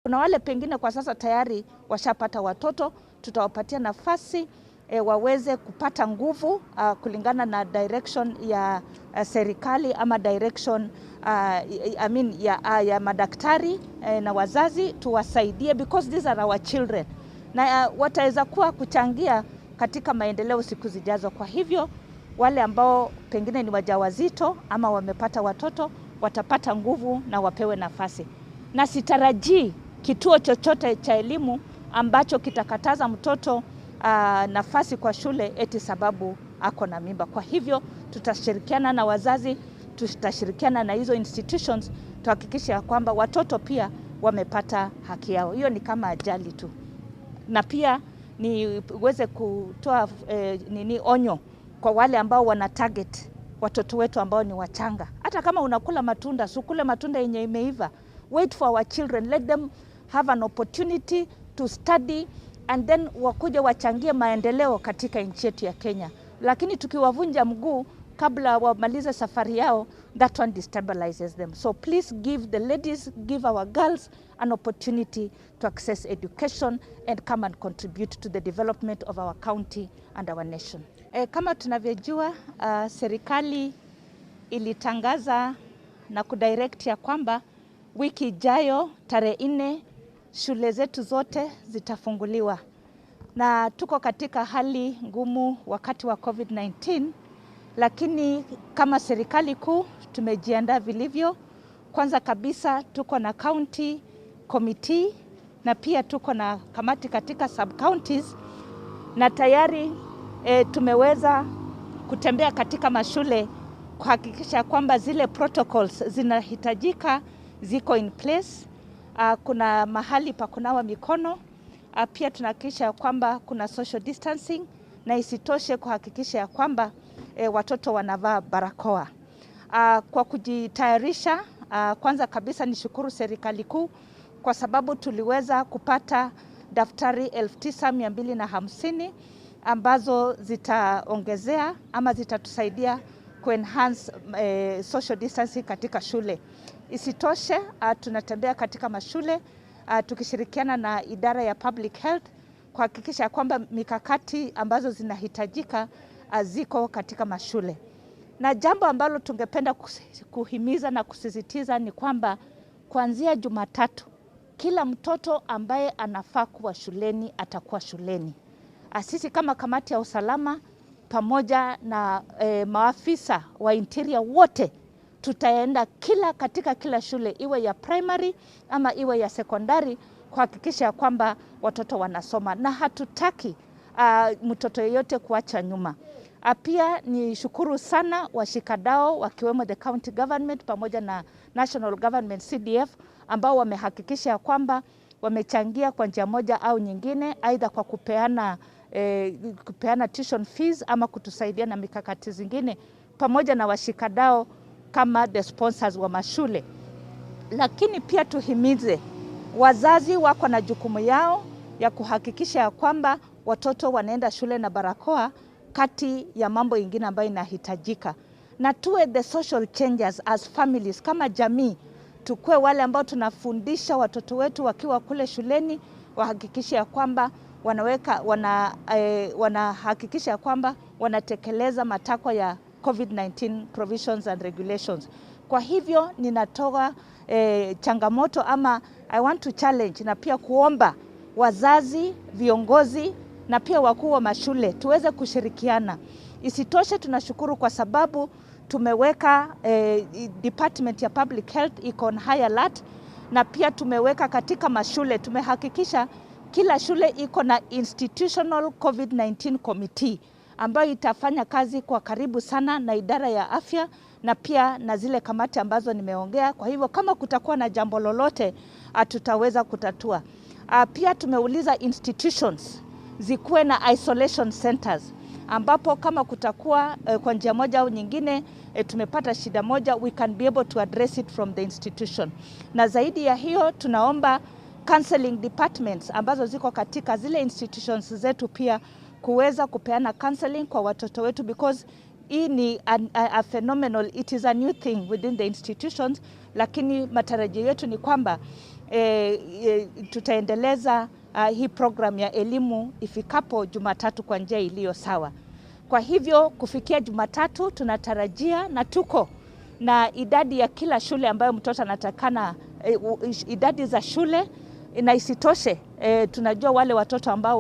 Kuna wale pengine kwa sasa tayari washapata watoto, tutawapatia nafasi waweze kupata nguvu kulingana na direction ya serikali ama direction I mean, ya madaktari na wazazi tuwasaidie because these are our children na wataweza kuwa kuchangia katika maendeleo siku zijazo. Kwa hivyo wale ambao pengine ni wajawazito ama wamepata watoto watapata nguvu na wapewe nafasi, na sitarajii kituo chochote cha elimu ambacho kitakataza mtoto nafasi kwa shule eti sababu ako na mimba. Kwa hivyo tutashirikiana na wazazi, tutashirikiana na hizo institutions tuhakikishe ya kwamba watoto pia wamepata haki yao. Hiyo ni kama ajali tu, na pia niweze kutoa nini onyo kwa wale ambao wana target watoto wetu ambao ni wachanga. Hata kama unakula matunda, sukule matunda yenye imeiva. Wait for our children, let them have an opportunity to study and then wakuja wachangie maendeleo katika nchi yetu ya Kenya. Lakini tukiwavunja mguu kabla wamalize safari yao, that one destabilizes them. So please give the ladies, give our girls an opportunity to access education and come and contribute to the development of our county and our nation. Kama tunavyojua, serikali ilitangaza na kudirect ya kwamba wiki ijayo tarehe 4 shule zetu zote zitafunguliwa, na tuko katika hali ngumu wakati wa COVID-19, lakini kama serikali kuu tumejiandaa vilivyo. Kwanza kabisa tuko na county committee na pia tuko na kamati katika sub counties na tayari tumeweza kutembea katika mashule kuhakikisha kwamba zile protocols zinahitajika ziko in place. Kuna mahali pa kunawa mikono. Pia tunahakikisha kwamba kuna social distancing na isitoshe kuhakikisha ya kwamba watoto wanavaa barakoa. Kwa kujitayarisha, kwanza kabisa nishukuru serikali kuu kwa sababu tuliweza kupata daftari 9250 ambazo zitaongezea ama zitatusaidia kuenhance social distancing katika shule. Isitoshe, tunatembea katika mashule tukishirikiana na idara ya public health kuhakikisha kwamba mikakati ambazo zinahitajika ziko katika mashule. Na jambo ambalo tungependa kuhimiza na kusisitiza ni kwamba kuanzia Jumatatu kila mtoto ambaye anafaa kuwa shuleni atakuwa shuleni. Sisi kama kamati ya usalama pamoja na maafisa wa interior wote tutaenda katika kila shule, iwe ya primary ama iwe ya sekondari, kuhakikisha kwamba watoto wanasoma na hatutaki mtoto yeyote kuacha nyuma. Pia ni shukuru sana washikadau wakiwemo the county government pamoja na national government CDF ambao wamehakikisha kwamba wamechangia kwa njia moja au nyingine, aidha kwa kupeana tuition fees ama kutusaidia na mikakati zingine, pamoja na washikadau kama the sponsors wa mashule. Lakini pia tuhimize wazazi wako na jukumu yao ya kuhakikisha ya kwamba watoto wanaenda shule na barakoa, kati ya mambo ingine ambayo inahitajika, na tuwe the social changers as families, kama jamii tukue wale ambao tunafundisha watoto wetu wakiwa kule shuleni, wahakikishe ya kwamba wanahakikisha kwamba wanatekeleza matakwa ya COVID-19 provisions and regulations. Kwa hivyo ninatoa changamoto ama I want to challenge na pia kuomba wazazi, viongozi na pia wakuu wa mashule tuweze kushirikiana. Isitoshe, tunashukuru kwa sababu tumeweka department ya public health iko on high alert, na pia tumeweka katika mashule, tumehakikisha kila shule iko na institutional COVID-19 committee ambayo itafanya kazi kwa karibu sana na idara ya afya na pia na zile kamati ambazo nimeongea. Kwa hivyo kama kutakuwa na jambo lolote, tutaweza kutatua. Pia tumeuliza institutions zikuwe na isolation centers ambapo kama kutakuwa kwa njia moja au nyingine tumepata shida moja, we can be able to address it from the institution. Na zaidi ya hiyo, tunaomba counseling departments ambazo ziko katika zile institutions zetu pia kuweza kupeana counseling kwa watoto wetu because hii ni a phenomenal, it is a new thing within the institutions, lakini matarajio yetu ni kwamba Tutaendeleza hii program ya elimu ifikapo Jumatatu kwa njia iliyo sawa. Kwa hivyo kufikia Jumatatu tunatarajia na tuko na idadi ya kila shule ambayo mtoto anatakana, idadi za shule, na isitoshe tunajua wale watoto ambao